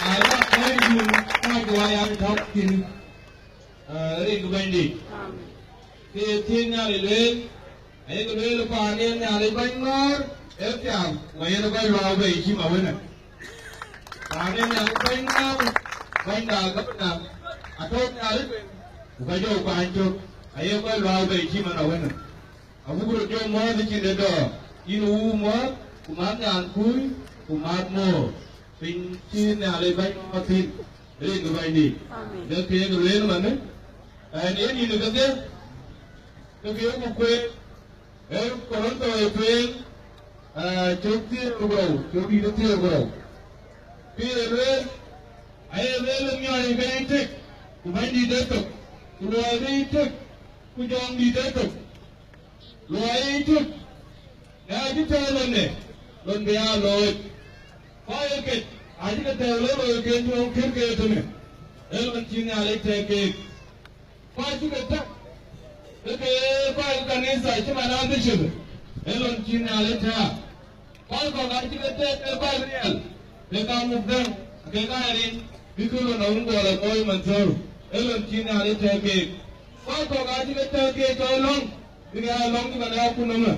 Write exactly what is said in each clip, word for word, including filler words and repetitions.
Aya, thank you. Thank you, aya, thank you. Ah, rin ke Bɛ̈nydït. Ke ye thiëëc Nhialic lueel, ayek lueel paan yen Nhialic bɛ̈ny ŋɔ̈ɔ̈r, ee piath, ku ayen bɛ̈ny luaau bei cï ma wënë. Paan yen Nhialic bɛ̈ny ŋɔ̈ɔ̈r, bɛ̈nyda gabna, atɔ̈u Nhialic, ku ka jɔ kuany cök, ayen bɛ̈ny luaau bei cï ma na wënë. Abuk röt jɔ muɔ̈ɔ̈th cïn de dɔ̈ɔ̈r, yïn wu muɔ̈ɔ̈th, ku mäth nyankui, ku mäth moor, piny cï Nhialic bɛ̈ny ŋɔ̈ɔ̈r thïn, rin ke Bɛ̈nydït. Amen. Ke keek lueel manë, ɛn yen yïn kedhie, ke keek ku kueer, ee Korintho ë tueŋ, aa, cök thiëër ku rou, cök dït ë thiëër ku rou. Pïïr ë lueel, aye lueel ë miɔɔc ke yic tek, ku Bɛ̈nydït ë tök, ku luɔi ke yic tek, ku jɔŋdït ë tök. Luɔi ë tök, na cï tɛ̈ɛ̈u lon në, lon bï aa looi. Kɔc ë kec acï ke tɛ̈ɛ̈u lon looi ken tuɔɔŋ kërke tënë, ee lon cï Nhialic tɛ̈ɛ̈u keek. Kɔc cï ke tɛ̈ɛ̈u, ke ke kɔc ë kanitha cï man aa bishop, ee lon cï Nhialic tɛ̈ɛ̈u. Kɔc kɔ̈k acï ke tɛ̈ɛ̈u ke kɔc riɛl, ke ka muk dhëŋ, ke ka rin, bï kë lon awun gɔl ë kɔc man thöör, ee lon cï Nhialic tɛ̈ɛ̈u keek. Kɔc kɔ̈k acï ke tɛ̈ɛ̈u keek cɔl lɔ̈ŋ, bïk aa lɔ̈ŋ cï man aa kun nɔmë,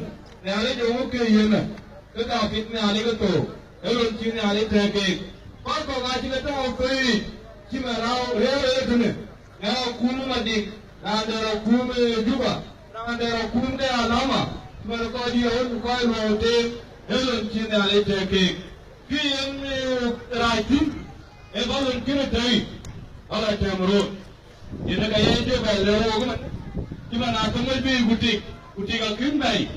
Nhialic ë wok ke yiënë, ke ka piŋ Nhialic ke thook, ee lon cï Nhialic tɛ̈ɛ̈u keek. Kɔc kɔ̈k acï ke tääu thööric, cï man rau rëër ë tënë, na akum ë Madiŋ, raan dɛ̈ rɔ kum ë Juba, raan dɛ̈ rɔ kum ke alama, cï man kɔc diëër ku kɔc luɔu teek, ee lon cï Nhialic tɛ̈ɛ̈u keek. Kë yen, ee, rac thïn, ee bä lon kënë tɛ̈i, bä lɔ tɛ̈m röör. Yen ë ka ye Jebɛl lëu wok ëmën, cï man aa ke moc bï ku tik, ku tik akïn bɛ̈i,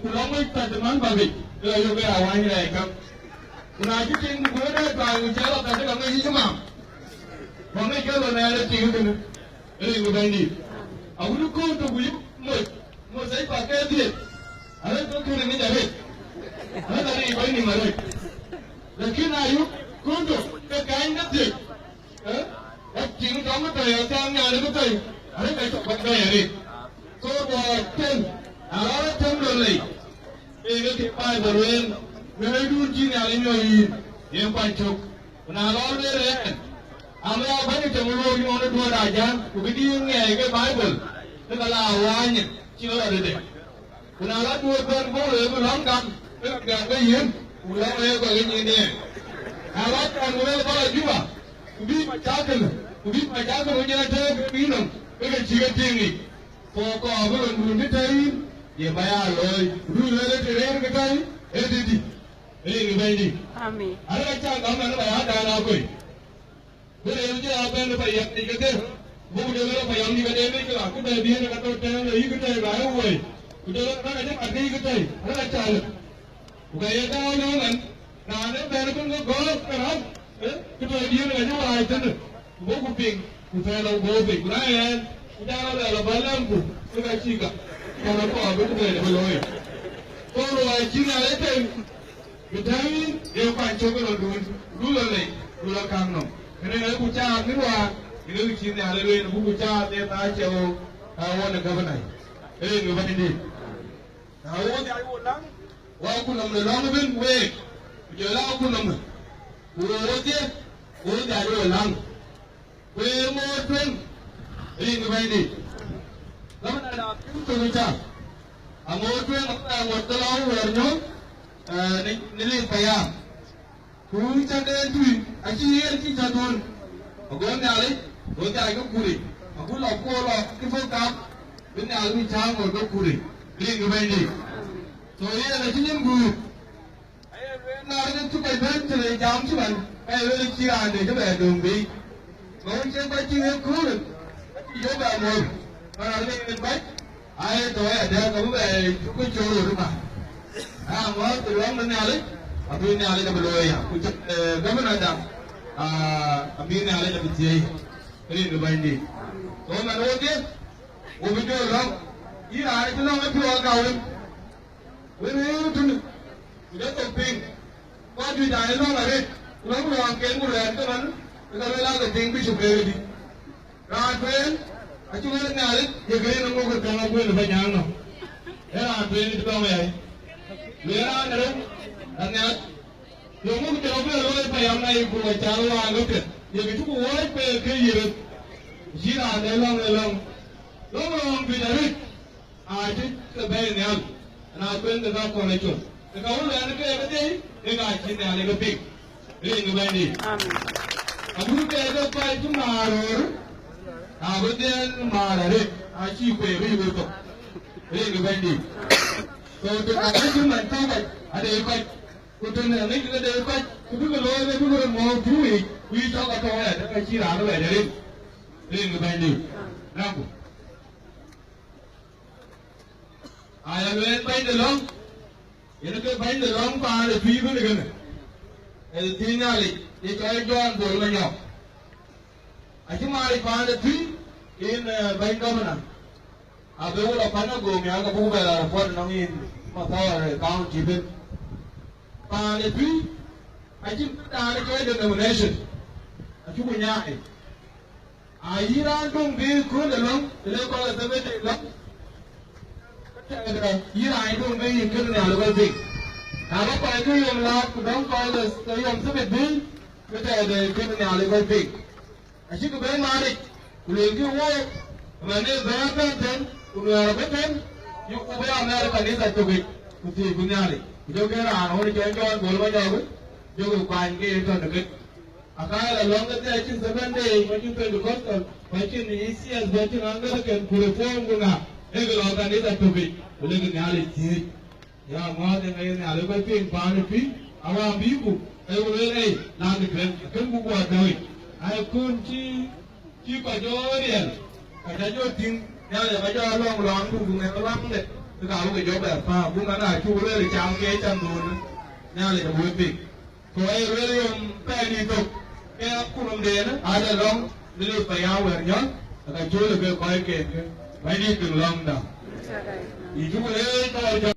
ku lɔ moc thäth man bäk yic, ke la yök ke awäny rɛɛc käŋ. Ku na cï tik, ku wën ë tuany, ku cä lɔ thäth, ka ŋic yï mam, ku ŋic ke lɔ nɛɛr ë tik kënë, ë rin ke Bɛ̈nydït. Awut ë kööl tök ku yï moc, moc thɛc bäk ke dhiëth, arëk ke kënë ŋic arëk, arëk arëk bɛ̈ny nïm arëk. Lakin ayuk kööl tök ke kɛ̈ny ke dhiëth. Eh? Wek tïŋ tɔŋ ë tɔ̈i, athiaŋ nyan ë tɔ̈i, arëk ë cɔk bɛ̈n bɛ̈ɛ̈i arëët. So, duɔɔr tën, na rɔt ë tëm lon lei, ke ke ke Baibol lueel, lueel dun cï Nhialic miɔɔc yïn, yen kuany cök. Ku na rɔt lueel ëën, ama ya bɛ̈ny ë tëm luɔɔk yɔn ë duɔɔr ajäŋ, ku bï dïïr ŋɛɛi ke Baibol, ke ka la awäny cï rɔt ëde. Ku na la duööt bɛ̈n bɔ̈, ee bï lɔ̈ŋ gam, ke ka gam ke yiën, ku lɔ̈ŋ ee kɔc ke nyin ë. Na la gam, ku lëk bä lɔ Juba, ku bï macakël, ku bï macakël ku jël atëëk ke piny nɔm, ke ke cï ke tïŋ yic. Ku kɔɔr bï lon dun cï tɛ̈i yïn, ye bä ya looi, ku du lueel ë të rëër ke tɛ̈i, ee tëdï, ee rin ë Bɛ̈nydït. Amen. Arëk acä gam ɛn bä ya daan akoi. Bï rëër cï aa bɛ̈n ë payam yic kedhie, buk jɔl ë payam yic kedhie, bï cï ɣa ku bɛ biën ë ka tɔ̈ tɛ̈ɛ̈n, le yïk tɛ̈i, bä ë woi, ku jɔl ë rɛ̈k acï mat ke yïk tɛ̈i, rɛ̈k acä lë. Ku ka ye dau nɔm ɛn, raan ë bɛ̈n bï ŋö gɔ̈ɔ̈r ke raan, eh, ku tɔ̈ biën ë ka cï waai tënë, ku bɔ̈ ku piŋ, ku thɛɛr lɔ bɔ̈ piny, ku na ɣɛn, ku jal rɔ lɛl ë bä lɛ̈mku, ke ka cï ka, ka lɔ kɔɔr bï ku bɛ̈n bï looi. Ku luɔi cï Nhialic tɛ̈i, Bï tɛ̈ɛ̈u yïn, ye kuany cök ë lon dun, du lɔ lei, du lɔ kaŋ nɔm. Kënë ë ku caar në ruaar, ë kë cï Nhialic lueel, buk ku caar në thaa cɛ ɣo, ka ɣɔn ë gabana. Ee rin ë Bɛ̈nydït. Na wok nhial wo läŋ, wa ku nɔm në lɔ̈ŋ ëbën week. Ku jɔl a ku nɔm, ku wo wodhie, wo dhiac wo läŋ. Ku ee ŋoot tueŋ, rin ke Bɛ̈nydït. Gɔmënɔda piŋ thok ca, aŋoot tueŋ abï bɛ ŋot ke lɔ wɛ̈ɛ̈r nyɔ̈ɔ̈k, eh, në, në Lith Payam. Ku cäk en tui, acï yen cï cäk duön. Ago Nhialic, go dhiac ke kuric. Ago lɔ ku lɔ ke thok kam, bï Nhialic bï cäŋ ŋot ke kuric. Rin ke Bɛ̈nydït. So yen acï nyin guur. Aye lueel na rin cï kɔc bɛ̈n tëde jam cï man, ka ye lueel cï raan de cï bɛ döŋ bei. Ŋö cï kɔc cï wek köölë, acï jɔ bɛ mɔ̈l. Ka raan de yen bac, aye tɔ ya dɛ̈ɛ̈r ka bï bɛ cuk ke cöör röt ëma. Aa, ŋɔ̈ɔ̈th ë luaŋ de Nhialic, abï Nhialic abï looi ya. Ku cï, eh, gɔmënɔda, aa, abï Nhialic abï thiëëc. Rin de Bɛ̈nydït. Go man wodhie, wo bï jɔ lɔ̈ŋ. Yïn raan cï lɔ̈ŋ ë piɔ̈ɔ̈th ka wën. Wën ë tënë, ku jɔ thok piŋ. Kɔc juëc aa ye lɔ̈ŋ arëët, ku lɔ̈ŋ lɔ̈ɔ̈ŋken ku rɛ̈ɛ̈r ke man, ke ka lueel ake piŋ bï cök ke rëërdï. Raan tueŋ, acï wël Nhialic, ye ke yen ŋok ke käŋ akuël ë Panyaaŋ nɔm. Ee raan tueŋ cï lɔ̈ŋ yai. Lueel raan ë rou, anhiath, ye ŋok jɔl akuël looi Payam na yic ku acath waan ke piɛth, ye ke cuk wuɔ̈ɔ̈c ke ke yï röt. Cï raan de lɔ̈ŋ ë lɔ̈ŋ. Lɔ̈ŋ lɔ̈ɔ̈ŋ juëc arëët. Aa cï ke bɛ̈ɛ̈i nhial, na kuën ke ka kɔn ë col. Ke ka wun lɛ̈ɛ̈n ke ke dhie, ke ka cï Nhialic ke piŋ. Rin ke Bɛ̈nydït. Amin. Abï ke ke kuany cï määr röör, abï dhiɛl määr arëët, acï kueer bï wek thok. Rin ke Bɛ̈nydït. So, të ka cï man tɔ̈ kɔc, ade kɔc, ku të në ŋic ke de kɔc, ku bï ke looi ke bï ke röt mɔ̈ɔ̈r pur yic, ku yï cɔk atɔ̈ ɣɛɛt, ke cï raan wɛɛt rin. Rin ke Bɛ̈nydït. Naku. Aya lueel bɛ̈ny de lɔ̈ŋ, yen ke bɛ̈ny de lɔ̈ŋ paan ë tui bï kënë. Ë tui Nhialic, ye cɔl Jɔn Bol Manyɔk. Acï maaric paan ë tui, yen, eh, bɛ̈ny gɔmëna. Abï wul apan agoom ya ke buk bɛ la report nɔŋ yïn Mathɔɔr County bën. Paan ë tui, acïn këdan ë cɔl denomination. Acuku nyaai. Ayï raan döŋ bï kööl ë lɔ̈ŋ, të le kɔc ë Seventh Day lɔ̈ŋ, ke tɛ̈dë yï raan döŋ bï yïn kën Nhialic kɔc piŋ. Na bä kɔc ke yom laat, ku dɔ̈ŋ kɔc ke yom Sabbath bï, ke tɛ̈dë kën Nhialic kɔc piŋ. Acïkï bɛ̈n maaric, ku luelkï wook, ëmɛn ë bɛ̈ɛ̈r bɛ̈n tën, ku nuɛɛr abï tën, yökku bï ya mɛɛr ë kanitha cök yic, ku thiëëc ku Nhialic. Ku jɔkï raan ɣön cɔl Jɔn Bol Manyɔk, jɔkï kuany ke ye tɔ̈ në kën. Aka la lɔ̈ŋ kedhie acïn Seventh Day, ku acïn Pentecostal, ku acïn E C S, ku acïn Anglican, ku Reform, ku ŋa, ee ke lɔ kanitha tök yic, ku lek Nhialic thiëëc. Ya ŋɔ̈ɔ̈th ë ŋa ye Nhialic kɔc piŋ paan ë tui, awään bïku, ee ku lueel ei, lakï tueŋ, akën ku guɔ dööc. Ai kun cï, cï kɔc jɔ riɛl, ka ca jɔ tïŋ, Nhialic aba jɔ lɔ̈ŋ lɔ̈ŋdu, ku ŋɛk lɔ̈ŋde, ke ka bï ke jɔ bɛ päär, ku ŋa na cuk lueel cam ke cam duön, Nhialic abï we piŋ. Ku ee lueel yom pɛɛi dït thok, ke akunɔmden ade lɔ̈ŋ bï lip payam wɛ̈ɛ̈r nyɔ̈l, aka cöl ke kɔc ken ke Bɛ̈nydït piŋ lɔ̈ŋda. Yï cuk leec kɔɔr jɔ.